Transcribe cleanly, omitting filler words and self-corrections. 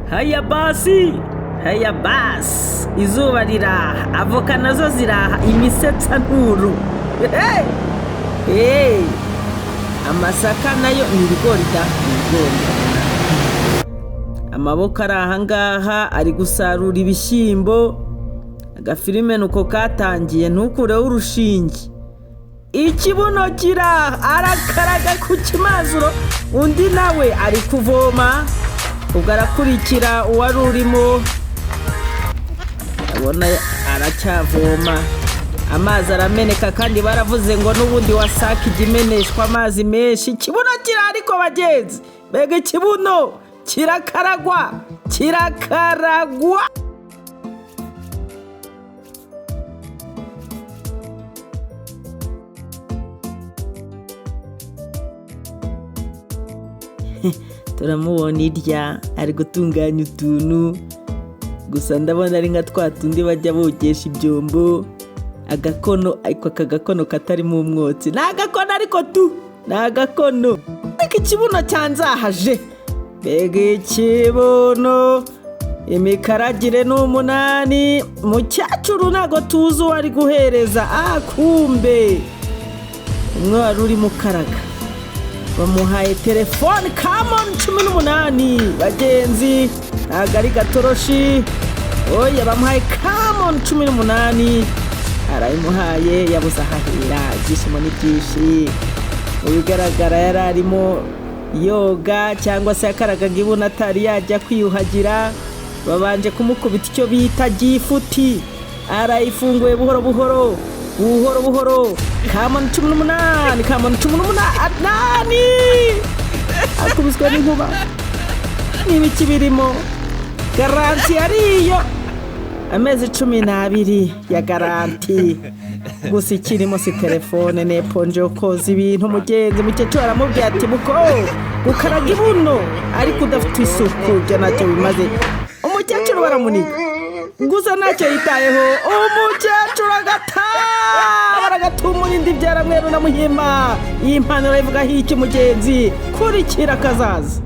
Haya basi, haya basi, izuba riraha, avoka nazo ziraha, imisetsanturu. Hey! Hey! Amasaka nayo ni ibigori da, ni ibigori. Amaboko ari ahangaha ari gusarura ibishyimbo. Agafilime nuko katangiye, ntukureho urushinge. Ikibuno kiraha, arakaraga ku kimazuro, undi nawe ari kuvoma, ubwo arakurikira uwari urimo, abona aracyavoma, amazi arameneka kandi baravuze ngo n'ubundi wasake ijya imeneshwa amazi menshi. Ikibuno kiraha ariko bagenzi, mbega ikibuno kirakaragwa, kirakaragwa. Turamubona irya ari gutunganya utuntu, gusa ndabona ari nka twa tundi bajya bogesha ibyombo, agakono, ariko aka gakono katarimo umwotsi, ni agakono ariko tu, ni agakono. Ariko ikibuno cyanzahaje, mbega ikibuno, imikaragire ni 8, mukecuru ntago tuzi uwo ari guhereza, kumbe umwe wari urimo ukaraga bamuhaye telefone Camon 18, bagenzi ntabwo ari gatoroshi, oya bamuhaye Camon 18, arayimuhaye yabuze ahahera, ibyishimo ni byinshi. Mu bigaragara yari arimo yoga cyangwa se yakaragaga ibuno atari yajya kwiyuhagira, babanje kumukubita icyo bita gifuti, arayifunguye buhoro buhoro buhoro buhoro, Camon 18, Camon 18, akubiswe n'inkuba n'ibiki birimo, garanti yariyo amezi 12 ya garanti, gusa ikirimo si telefone ni eponje yo koza ibintu. Mugenzi mukecuru aramubwira ati buko gukaraga ibuno ariko udafite isuku ibyo ntacyo bimaze, umukecuru baramuniga gusa ntacyo yitayeho, umukecuru agatumura indi byara mweru na muhima. Iyi mpanuro ivugaho iki mugenzi? Kurikira kazaza.